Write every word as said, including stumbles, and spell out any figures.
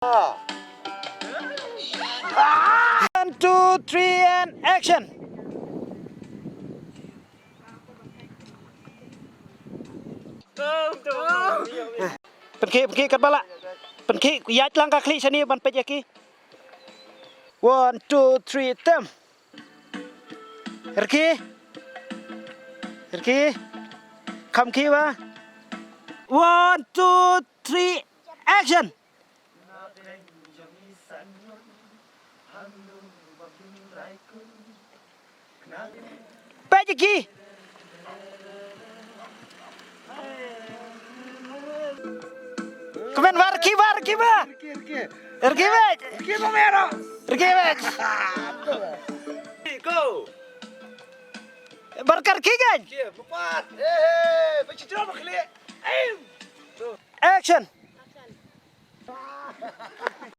One, two, three, and action. Pynkhih, pynkhih katba lah. Pynkhih, ïaid lang ka khlieh shane ban peit ïa ki. One, two, three, tem. Rki. Rki. Kham ki ba. One, two, three, action. Peit ki. Kmen ba, rki ba, rki ba. Rki ba. Rki ba mero. Rki ba. Go. Barkar ki gan. Ki, empat. He he. Peit ki drop kali. Aim. Action.